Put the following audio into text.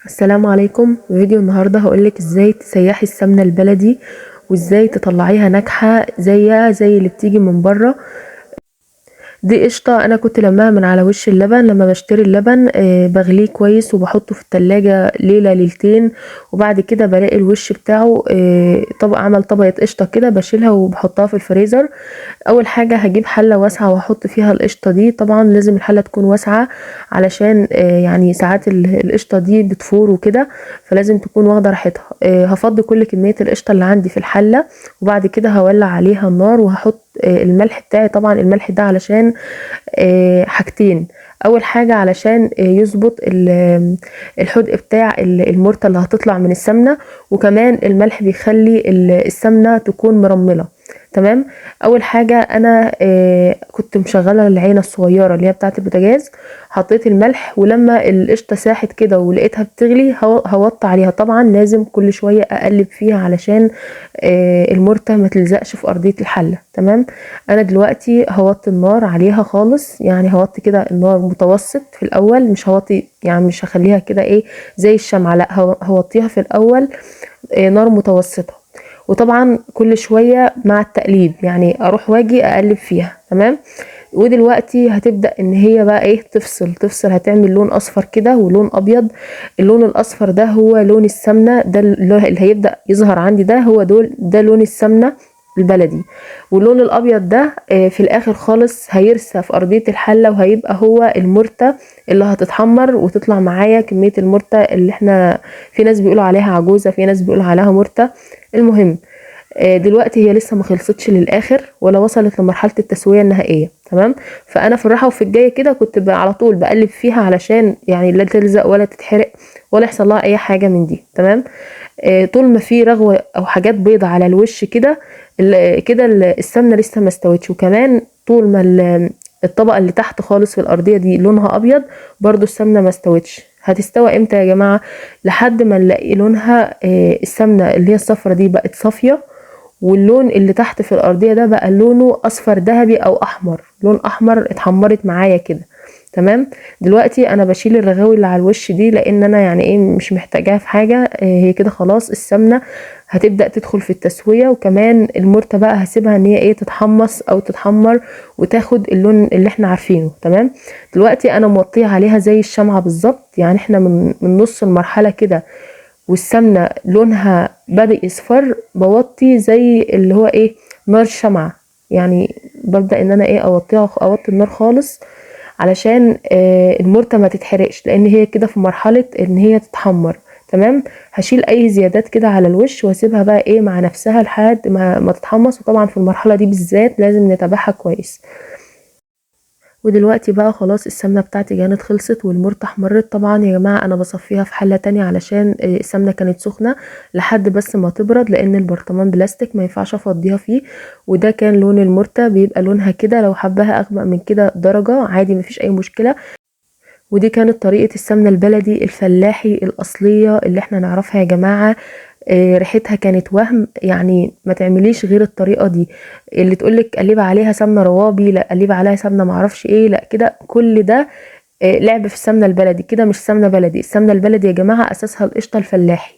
السلام عليكم. فيديو النهارده هقولك ازاي تسيحي السمنة البلدي وازاي تطلعيها ناجحة زيها زي اللي بتيجي من بره. دي قشطه انا كنت لماها من على وش اللبن. لما بشتري اللبن بغليه كويس وبحطه في التلاجة ليلة ليلتين، وبعد كده بلاقي الوش بتاعه طبق عمل طبقه قشطه كده، بشيلها وبحطها في الفريزر. اول حاجة هجيب حله واسعة واحط فيها القشطه دي. طبعا لازم الحلة تكون واسعة علشان يعني ساعات القشطه دي بتفور وكده، فلازم تكون واخده راحتها. هفضي كل كمية القشطه اللي عندي في الحلة، وبعد كده هولع عليها النار وهحط الملح بتاعي. طبعا الملح ده علشان حاجتين. اول حاجة علشان يظبط الحدق بتاع المرته اللي هتطلع من السمنة، وكمان الملح بيخلي السمنة تكون مرمله. تمام. اول حاجة انا كنت مشغله العينة الصغيرة اللي هي بتاعه البوتاجاز، حطيت الملح، ولما القشطه ساحت كده ولقيتها بتغلي هوطي عليها. طبعا لازم كل شوية اقلب فيها علشان المرته ما تلزقش في ارضية الحلة. تمام. انا دلوقتي هوطي النار عليها خالص، يعني هوطي كده النار متوسط في الاول، مش هوطي يعني مش هخليها كده ايه زي الشمعة، لا هوطيها في الاول نار متوسطه، وطبعا كل شوية مع التقليب، يعني اروح واجي اقلب فيها. تمام. ودلوقتي هتبدا ان هي بقى ايه تفصل، هتعمل لون اصفر كده ولون ابيض. اللون الاصفر ده هو لون السمنة، ده اللي هيبدا يظهر عندي، ده هو ده لون السمنة البلدي. واللون الابيض ده في الاخر خالص هيرسى في ارضية الحلة، وهيبقى هو المرته اللي هتتحمر وتطلع معايا كمية المرته اللي احنا في ناس بيقولوا عليها عجوزه، في ناس بيقولوا عليها مرته. المهم دلوقتي هي لسه ما خلصتش للاخر ولا وصلت لمرحلة التسوية النهائية. تمام. فانا في الراحة وفي الجاية كده كنت على طول بقلب فيها علشان يعني لا تلزق ولا تتحرق ولا يحصل لها اي حاجة من دي. تمام. طول ما في رغوه او حاجات بيضة على الوش كده كده السمنة لسه ما استوتش. وكمان طول ما الطبقة اللي تحت خالص في الارضية دي لونها ابيض، برضو السمنة ما استوتش. هتستوى امتى يا جماعة؟ لحد ما نلاقي لونها السمنة اللي هي الصفرة دي بقت صافية، واللون اللي تحت في الارضية ده بقى لونه اصفر ذهبي او احمر، لون احمر اتحمرت معايا كده. تمام. دلوقتي انا بشيل الرغاوي اللي على الوش دي لان انا يعني ايه مش محتاجاها في حاجة، هي كده خلاص السمنة هتبدا تدخل في التسوية. وكمان المرته بقى هسيبها ان هي ايه تتحمص او تتحمر وتاخد اللون اللي احنا عارفينه. تمام. دلوقتي انا موطيه عليها زي الشمعة بالظبط، يعني احنا من نص المرحلة كده والسمنه لونها بدأ يصفر، بوطي زي اللي هو ايه نار الشمعة، يعني ببدأ ان انا ايه اوطيها، اوطي النار خالص علشان المرته ما تتحرقش، لان هي كده في مرحلة ان هي تتحمر. تمام. هشيل اي زيادات كده على الوش واسيبها بقى ايه مع نفسها لحد ما تتحمص. وطبعا في المرحلة دي بالذات لازم نتابعها كويس. ودلوقتي بقى خلاص السمنة بتاعتي كانت خلصت والمرته احمرت. طبعا يا جماعة انا بصفيها في حله تانية علشان السمنة كانت سخنة لحد بس ما تبرد، لان البرطمان بلاستيك ما ينفعش افضيها فيه. وده كان لون المرته، بيبقى لونها كده، لو حباها اغمق من كده درجه عادي مفيش اي مشكلة. ودي كانت طريقه السمنة البلدي الفلاحي الاصلية اللي احنا نعرفها يا جماعة. ريحتها كانت وهم، يعني ما تعمليش غير الطريقة دي. اللي تقولك قلبي عليها سمنه روابي، لا قلبي عليها سمنه معرفش ايه، لا كده كل ده لعب في السمنة البلدي، كده مش سمنه بلدي. السمنة البلدي يا جماعة اساسها القشطه الفلاحي.